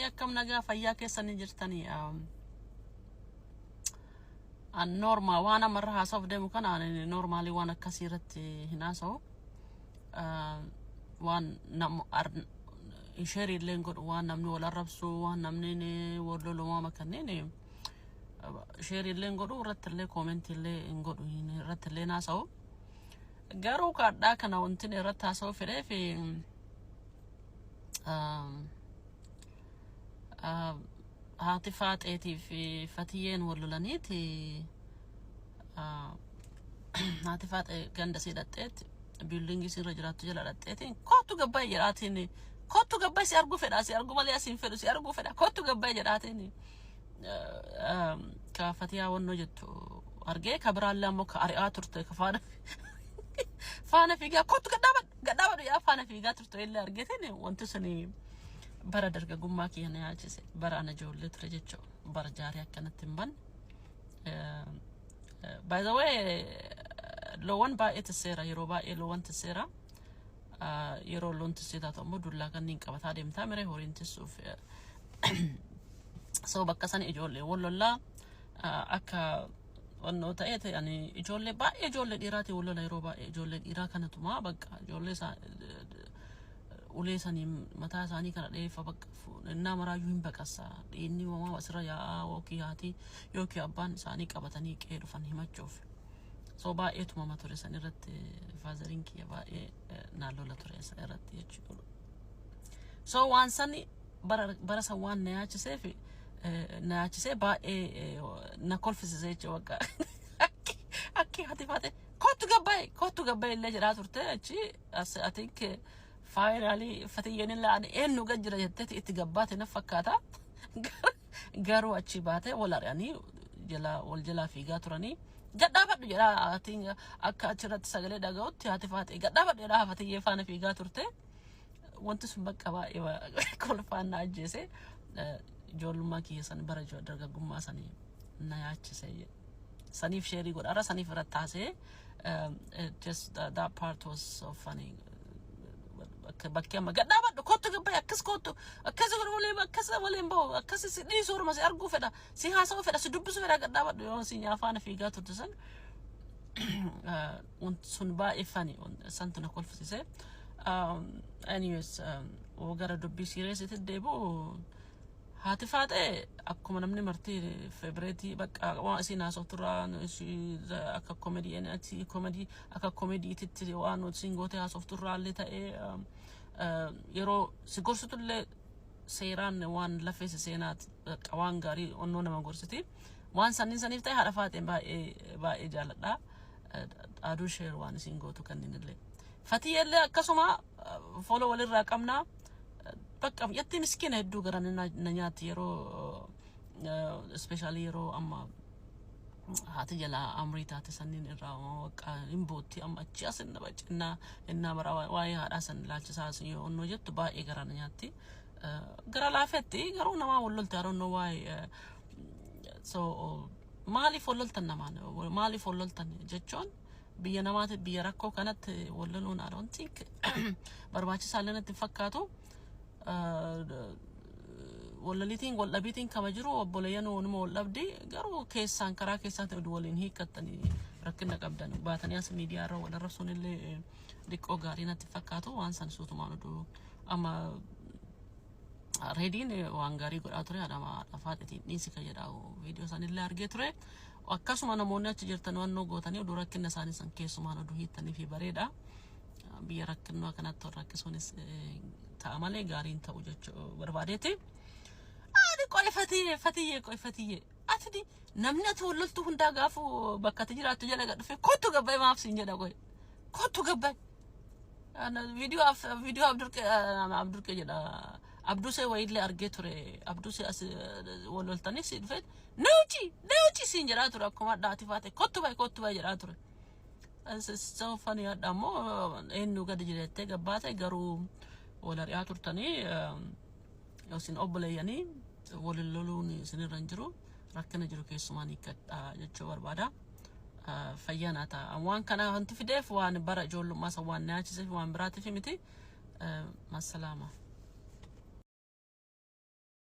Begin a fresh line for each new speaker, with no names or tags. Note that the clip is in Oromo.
Akkam nagaa fayyaa keessanii jirtanii? An normal waan amarra haasa'uuf deemu kana ani normally waan akkasii irratti hin haasa'u. Waan nam share illee hin godhu, waan namni wal arrabsu, waan namni wal lolu, waan kanneen share illee hin godhu, irratti illee comment illee hin godhu, irratti illee hin haasa'u. Garuu kaadhaa kana wanti irratti haasa'u fedheef haati faaxeetii fi fatiyyeen wal lolaniiti. Haati faaxee ganda sii dhadheetti, building isiirra jiraattu jala dhadheetiin, "Kottu gabbaay," jedhaatiin, "Kottu gabbaay, si arguu fedha, si arguu malee asiin fedhu, si arguu fedha, kottu gabbaay," jedhaatiin ka fatiyaa wannoo jettu argee, ka biraallee ammoo ka ari'aa turte, ka faana faana fiigaa, "Kottu, gadhaabadhu, gadhaabadhu," yaa faana fiigaa turte illee argeetiin, wanti suni bara dargaggummaa kiyya na yaachise. Bara ana ijoollee ture jechuudha, bara jaarii akkanatti hin banne. By the way, loowwan baay'ee tisseera, yeroo baay'ee loowwan tisseera. Yeroo loon tissee taatu ammoo dullaa kanneen qabataa deemtaa miree horiin tissuuf. So bakka sana ijoollee wal lollaa akka wannoo ta'ee ta'e, ani ijoollee baay'ee, ijoollee dhiiraatii wal lola. Yeroo baay'ee ijoollee dhiiraa kanatumaa bakka ijoollee isaa ulee sanii mataa isaanii kana dheeffa, bakka innaa maraayyuu hin baqassa, dhiinni uumamaa asirra yaa'aa, yookiin haati yookiin abbaan isaanii qabatanii qe'ee dhufan himachuuf. So baay'ee tumama ture san irratti, fatheriin kiyya baay'ee naan lola ture san irratti jechuudha. So waan sani bara san waan na yaachiseef, na yaachisee, baay'ee na kolfisiise jechuudha. Bakka akki haati faate "Kottu gabbaa'e, kottu gabbaa'e" illee jedhaa turte. Achi I think finally fatiyyeen illee ani eenyu gad jira jetteeti itti gabbaate na fakkaata. Garuu achi baatee wal ari'anii jala wal jalaa fiigaa turanii, "Gadhaabadhu," jedhaa, haati akka achirratti sagalee dhaga'utti haati faatee "Gadhaabadhu," jedhaa fatiyyee faana fiigaa turte. Wanti sun bakka baay'ee kolfaan na ajjeese. Ijoollummaa kiyya san, bara dargaggummaa sanii na yaachise. Saniif share godhaara, saniif irratti taasee. Just that part was so funny. Bakki amma "Gadhaabadhu, kottu gabbaye, akkas kottu, akkas godhu waliin, akkas waliin bahu, akkas si dhiisuu orma, si arguu fedha, si haasa'uu fedha, si dubbisuu fedha, gadhaabadhu," yoo si nyaafaana fiigaa turte san, wanti sun baay'ee funny, santu na kolfisiise. Anyways, gara dubbii seriousitti deebi'u, haati faaxee akkuma namni marti favorite, bakka waan isiin haasofturraa akka comedy comedy akka comedytitti waan isiin gootee haasofturraa illee ta'ee, yeroo si gorsitullee seeraan waan lafeessa seenaati, bakka waan gaarii onnoo nama gorsiti. Waan sanniin saniif ta'e haadha faaxeen baay'ee baay'ee jaaladha. Aduu share waan isiin gootu kanneen illee. Fatiyyeellee akkasuma follow walirraa qabnaa. Bakka yatti miskiina hedduu gara na nyaatti, yeroo especially yeroo amma haati jalaa amrii taate sanniin irraa bakka hin bootti. Amma achi as inni bacinnaa innaa bara waa'ee haadhaa san ilaalchisaa yoo onnoo jettu baay'ee gara na nyaatti. Gara laafetti garuu namaa wal lolte aroonnoo waa'ee. So maaliif wal loltan namaan, maaliif wal loltan jechuun, biyya namaati, biyya rakkoo kanatti wal loluun I don't think barbaachisaa natti hin fakkaatu. Wallaliitiin wal dhabiitiin kama jiru, obboleeyyan numa wal dhabdi, garuu keessaan karaa keessaatiin waliin hiikkattanii rakkina qabdan baatanii as miidiyaa irra wal arrabsuun illee xiqqoo gaarii natti fakkaatu. Waan san suutumaan oduu amma reediin waan gaarii godhaa ture, haadha faaxetiin dhiisi kan jedhamu viidiyoo isaaniillee argee ture. Akkasuma namoonni achi jirtan wannoo gootanii oduu rakkina isaanii san keessumaan oduu hiittanii fi bareeda. Biyya rakkinnoo kanatti wal rakkisuunis ta'a malee gaariin ta'u jechuu barbaadeeti. Ani qoy fatiyyee, fatiyyee, qoy fatiyyee, ati namni ati wal loltu hundaa gaafu bakka ati jiraattu jala gad dhufe "Kottu gabbaye" maaf siin jedha? Qoy, kottu gabbaye. Viidiyoo viidiyoo Abdurqee, Abdurqee jedha, Abdusee wayiillee argee ture. Abdusee as wal loltanii si dhufee "Neuchi, neuchi" siin jedhaa ture, akkuma adda faate "Kottu baye, kottu baye" jedhaa ture. So funny. Adda ammoo eenyu gadi jettee gabbaate, garuu wal ari'aa turtanii isin obboleeyyanii walin loluun isinirra hin jiru. Rakkina jiru keessumaan hiikkadha jechuu barbaada. Fayyaa naa ta'a. Waan kana wanti fideef waan bara ijoollummaa san waan na yaachiseef, waan biraatiif miti. Massalaama.